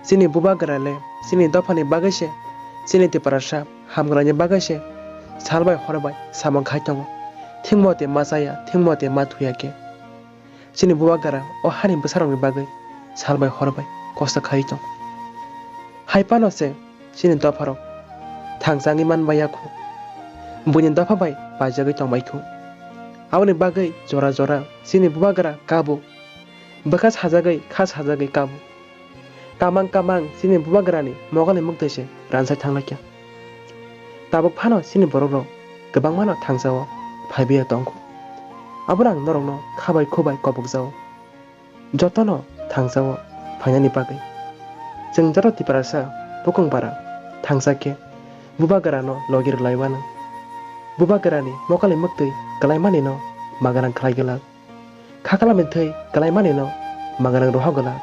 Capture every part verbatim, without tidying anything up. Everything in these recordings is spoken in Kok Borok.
Chini bubagra le chini dophani bagwi se, chini Tiprasa hamkraini bagwi se sal bai hor bai samung khai tongo. Thwngmo tei ma chaya, thwngmo tei ma thuya khe. Chini bubagra o hani bwsarokni bagwi sal bai hor bai kosto khai tongo. Hai phano se chini dopharok thangchangwi man baiya khu. Buini dopha bai paijagwi tong bai khu. Aboni bagwi jora jora chini bubagra kabo. Bwkha sajagwi, kha sajagwi kabo. Kamang kamang chini bubagrani mogalni muktwi se ransai thanglaikha. Tabuk phano chini borokrok kwbangmano thangjao phaibaio tongkhu. Abono ang norokno khabai khubai kobokjao. Jotono thangjao phainani bagwi. Chwng joto Tiprasa bukung bara thangsa khe bubagrano logi rwlaiwano. Bubagrani mogalni muktwi kwlaimanino magrang khlai glak. Khaklamni thwi kwlaimanino magrang rohor glak.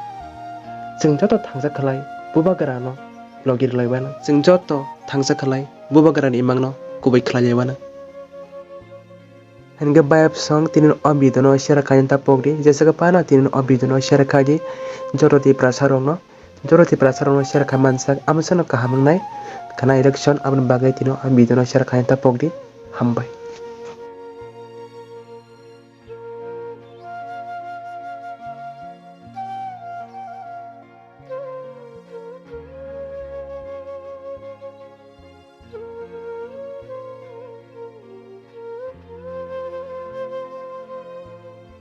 Chwng joto thangsa khlai bubagrano logi rwlaiwano. Chwng joto thangsa khlai bubagrani imangno kubui khlaiwano. Hingke bayap song tini o video no share khaina ta pokdi, jesaka phano tini o video no share khaidi, joto Tiprasa rokno, joto Tiprasa rokno share khai mansak, amo sano kaham wngnai, khana election aboni bagwi tini o video no share khaina ta pokdi, hambai.